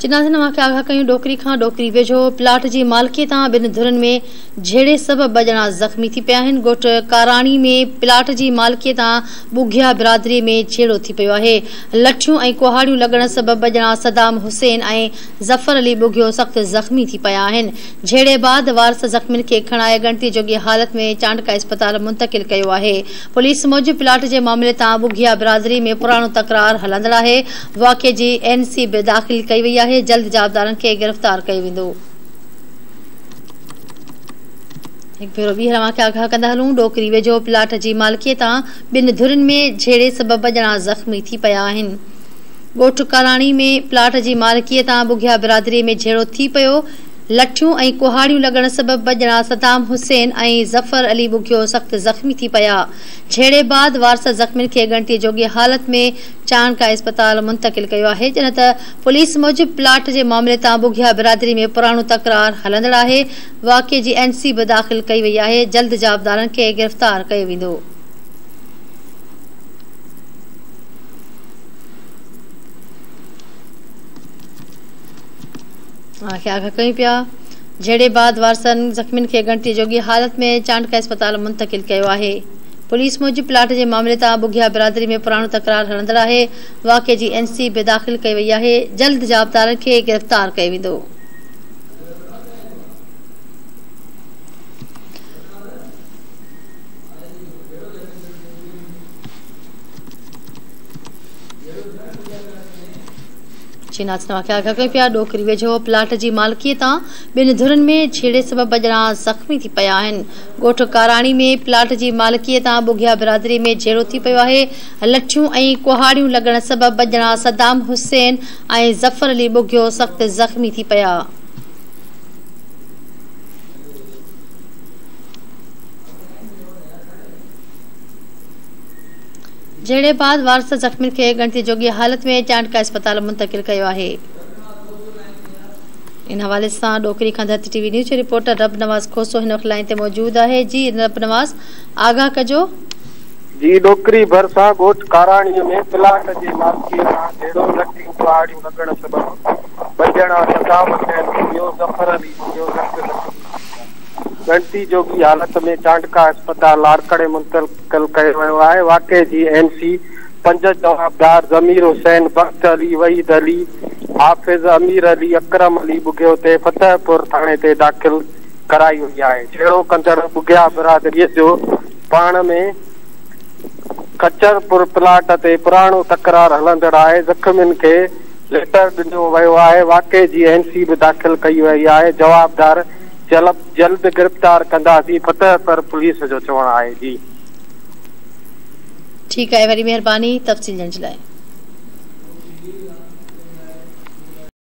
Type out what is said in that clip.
چناسين اوهان کي آگاهه ڪيون ڏوڪري کان ڏوڪري ويجهو پلاٽ جي مالڪي تان ٻن ڌرين ۾ جهيڙي سبب ٻه ڄڻا زخمي ٿي پيا آهن. ڳوٺ ڪاراڻي ۾ پلاٽ جي مالڪي تان ٻگهيا برادري ۾ جهيڙو ٿي پيو آهي. لٺيون ۽ ڪهاڙيون لڳڻ سبب ٻه ڄڻا صدام حسين ۽ ظفر علي ٻگهيو سخت زخمي ٿي پيا آهن. جهيڙي بعد وارث زخمين کي کڻائي ڳڻتي جوڳي حالت ۾ چانڊڪا اسپتال منتقل ڪيو آهي. پوليس موجب پلاٽ جي معاملي تان ٻگهيا برادري ۾ پراڻو تڪرار هلندڙ آهي. واقعي جي اين سي به داخل ڪئي وئي آهي، جلد جوابدارن کي گرفتار ڪيو ويندو. هڪ ڀيرو ٻيهر اوهان کي آگاهه ڪندا هلون، ڏوڪري ويجهو پلاٽ جي مالڪي تان ٻن ڌرين ۾ جهيڙي سبب ٻه ڄڻا زخمي ٿي پيا آهن. ڳوٺ ڪاراڻي ۾ پلاٽ جي مالڪي تان ٻگهيا برادري ۾ جهيڙو ٿي پيو، لٺيون ۽ ڪهاڙيون لڳڻ سبب ٻه ڄڻا صدام حسين ۽ ظفر علي ٻگهيو سخت زخمي ٿي پيا. جهيڙي بعد وارث زخمين کي ڳڻتي جوڳي حالت ۾ چانڊڪا اسپتال منتقل ڪيو آهي جڏهن ته پوليس موجب پلاٽ جي معاملي تان ٻگهيا برادري ۾ پراڻو تڪرار هلندڙ آهي واقعي جي اين سي به داخل ڪئي وئي آهي جلد جوابدارن کي گرفتار ڪيو ويندو. اوهان کي آگاهه ڪيون پيا جهيڙي بعد وارثن زخمين کي ڳڻتي جوڳي حالت ۾ چانڊڪا اسپتال منتقل ڪيو آهي. پوليس موجب پلاٽ جي معاملي تان ٻگهيا برادري ۾ پراڻو تڪرار هلندڙ آهي، واقعي جي اين سي به داخل ڪئي وئي آهي، جلد جوابدارن کي گرفتار ڪيو ويندو. پيا ڏوڪري ويجهو پلاٽ جي مالڪي تان ٻن ڌرين ۾ جهيڙي سبب ٻه ڄڻا زخمي ٿي پيا آهن. ڳوٺ ڪاراڻي ۾ پلاٽ جي مالڪيء تان ٻگهيا برادري ۾ جهيڙو ٿي پيو آهي، لٺيون ۽ ڪهاڙيون لڳڻ سبب ٻه ڄڻا صدام حسين ۽ ظفر علي ٻگهيو سخت زخمي ٿي پيا. جهيڙي بعد وارث زخمين کي ڳڻتي جوڳي حالت ۾ چانڊڪا اسپتال منتقل ڪيو آهي. ان حوالي سان ڏوڪري کان ڌرتي ٽي وي نيوز جو رپورٽر رب نواز کوسو هن وقت لائين تي موجود آهي جي رب نواز آگاهه ڪجو. جي ڏوڪري ڀرسان ڳوٺ ڪاراڻي ۾ پلاٽ جي مالڪي تان جهيڙو، لٺيون ڪهاڙيون لڳڻ سبب ٻه ڄڻا صدام حسين ٻگهيو، ظفر علي ٻگهيو سخت زخمي ٿي پيا. ڳڻتي جوڳي حالت ۾ چانڊڪا اسپتال لاڙڪاڻي منتقل ڪيو ويو آهي. واقعي جي اين سي پنج جوابدار ضمير حسين، بخت علي، وحيد علي، حافظ امير علي، اڪرم علي ٻگهيو تي فتح پور ٿاڻي تي داخل ڪرائي وئي آهي. جهيڙو ڪندڙ ٻگهيا برادري جو پاڻ ۾ خچرپور پلاٽ تي پراڻو تڪرار هلندڙ آهي، زخمين کي ليٽر ڏنو ويو آهي، واقعي جي اين سي به داخل ڪئي وئي آهي، جوابدار جلد گرفتار ڪنداسين، فتح پور پوليس جو چوڻ آهي. جي. ٺيڪ آهي وڏي مهرباني تفصيل ڏيڻ جي لاء.